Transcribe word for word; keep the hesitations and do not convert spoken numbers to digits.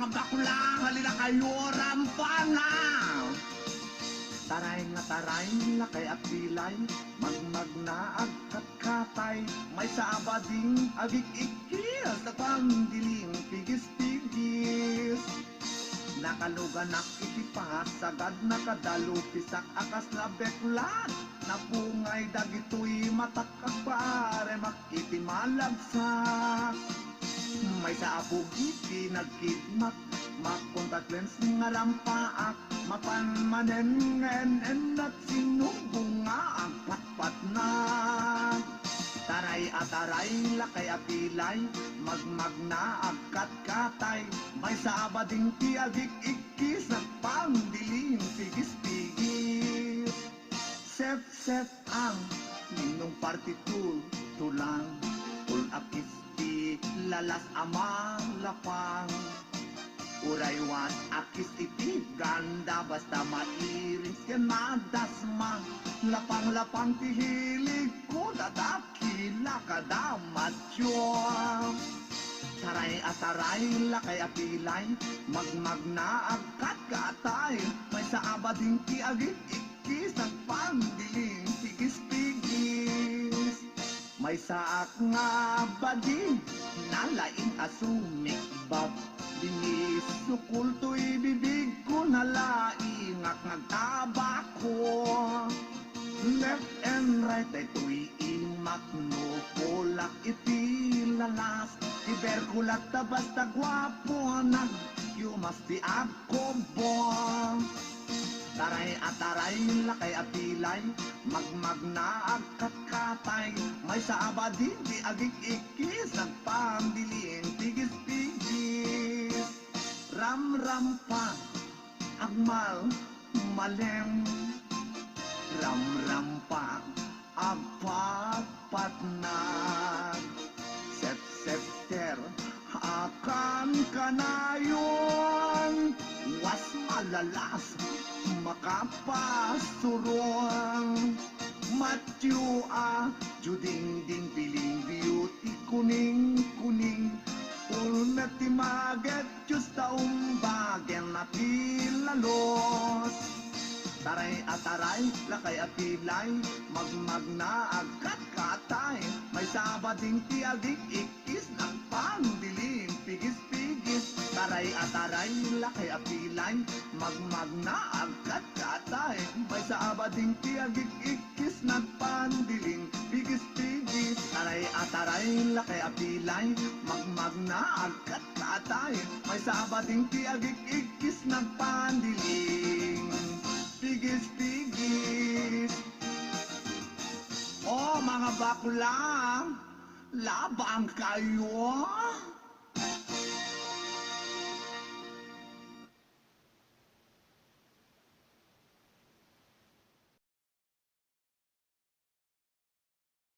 Bakla, halina kayo, rampana! Taray nga taray, lakay a pilay, magmagna, agkatkatay, maysa a bading, agik-ikkis, a pandiling, pigis-pigis. Nakaluganak iti pasagad, nakadalupisak a kasla beklat, napungay dagitoy matak, agpaaremak iti malagsak. Maysa a bugi ti nagkidmak, makontact lens nga rampaak, mapan manen nga en-ennak, sinubo nga agpatpatnak. Taray a taray, lakay a pilay, magmagna, agkatkatay, maysa a bading ti agik-ikkis, agpandiling, pigis-pigis. Sep-sep ang ninong party tool, tulang, ul-akis ti lalas a malapang. Uray was-akis iti ganda, basta mairis ken madasma. Lapang-lapang ti hilig ko, dadakila kada matyo. Taray a taray, lakay a pilay, magmagna, agkatkatay, maysa a bading ti agik-ikkis, agpandiling, pigis-pigis. Maysaak nga bading, nalaing a sumikbab, binisukol toy bibig ko, nalaingak nga agtabako. Left and right daytoy imak, no kulak iti lalas, ti berkulat ta basta guapo, nagyumas ti agkubong. Taray a taray, lakay a pilay, magmagna, agkatkatay, maysa a bading ti agik-ikkis, agpandiling, pigis-pigis. Ramrampa, agmal-malem, ramrampa, agpatpatnag, sepsepter, a kankanayon, was malalas, makapasurong, matyo a judingding, piling beauty, kuning-kuning, ulmet ti maget, Diyos ta umbagen a pilalos. Taray a taray, lakay a pilay, magmagna, agkatkatay, maysa a bading ti agik-ikkis, nagpandiling, pigis-pigis. Taray a taray, lakay a pilay, magmagna, agkatkatay, maysa a bading ti agik-ikkis, nagpandiling, pigis-pigis. Taray a taray, lakay a pilay, magmagna, agkatkatay, maysa a bading ti agik-ikkis, nagpandiling, pigis-pigis. O, mga bakla, labang kayo.